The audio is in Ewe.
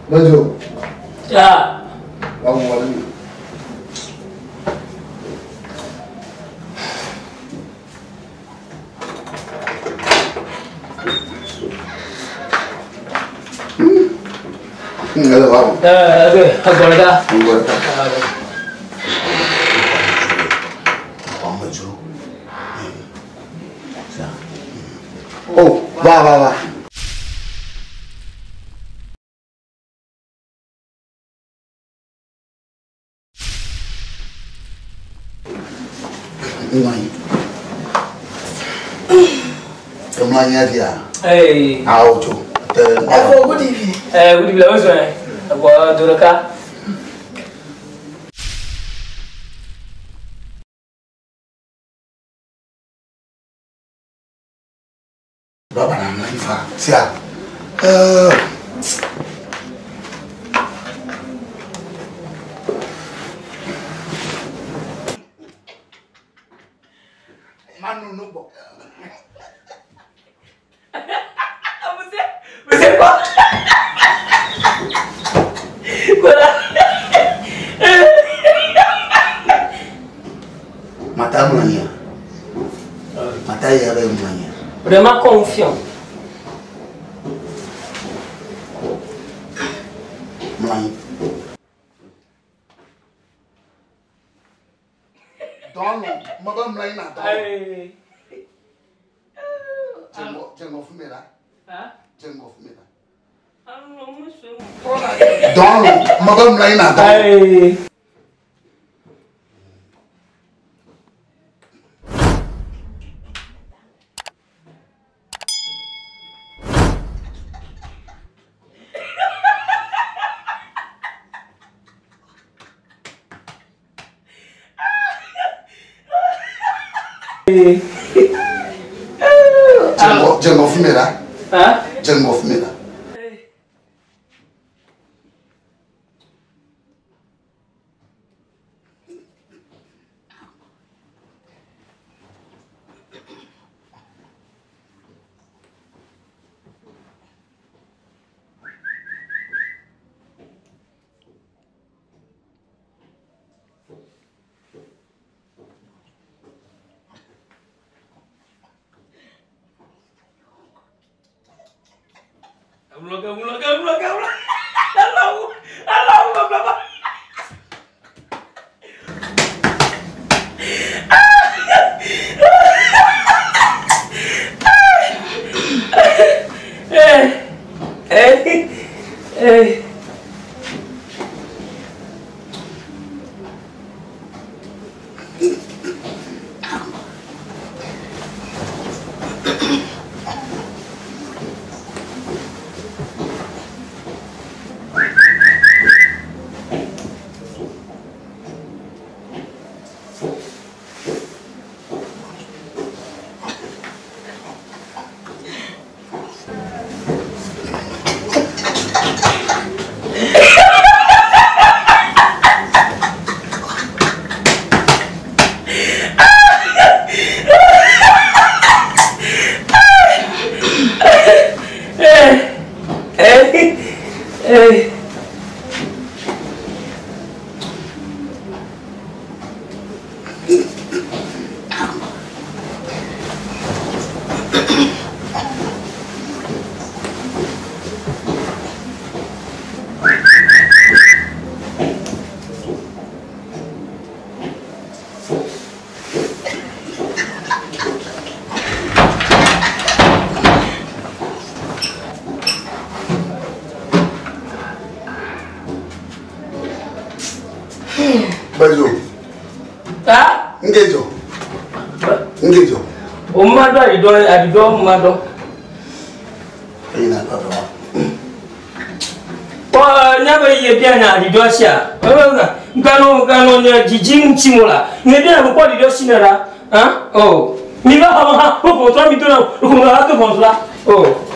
Bedzo. Ya. Wa wɔ ɖe mi. Ele wa wɔ. Ɛɛ, agbɔɖeka. Agbɔɖeka. Amedzro. Oh, va va va. Nɔ anyi. Emlɔ anyi afia. Ee. Awo tso. Ɛfɔ good evening. Ɛɛ good evening, o sɔn. Ɛgbɔ do ɖeka. Baba na mlɔ anyi fa. Sia. Ɛɛ. Manu nu gbɔ. Vous êtes quoi? Quoi? Mata mlɔ anyia. Mata ya be mlɔ anyia. Vraiment confiant. Mlɔ anyi. Dɔnɔ, mebe mlɔ anyi na dɔnɔ. Dze ŋgɔ, dze ŋgɔ fi mi la. Dze ŋgɔ fi mi la. Dɔnɔ, mebe mlɔ anyi na dɔnɔ. Dze ŋgɔ, dze ŋgɔ fi mi la. Dze ŋgɔ fi mi la. Emlɔ, emlɔ, emlɔ, emlɔ. Alawu, alawu, baba. Eh, eh, eh. Eh, eh. Bedzo. Ah? Ngedzo. Ngedzo. O ma dɔ adidɔ adidɔ ma dɔ. Eyi na dɔ dɔ. Kɔ nya be ye bia na adidɔ sia. Ganu ganu nye dzidzi ŋuti mo la. Nye bia na kpɔ adidɔ si ne la. Han? Oh. Mi va xɔ ha wo ʋɔtrɔ mi do na wo ʋɔtrɔ la to ʋɔtrɔ la. Oh.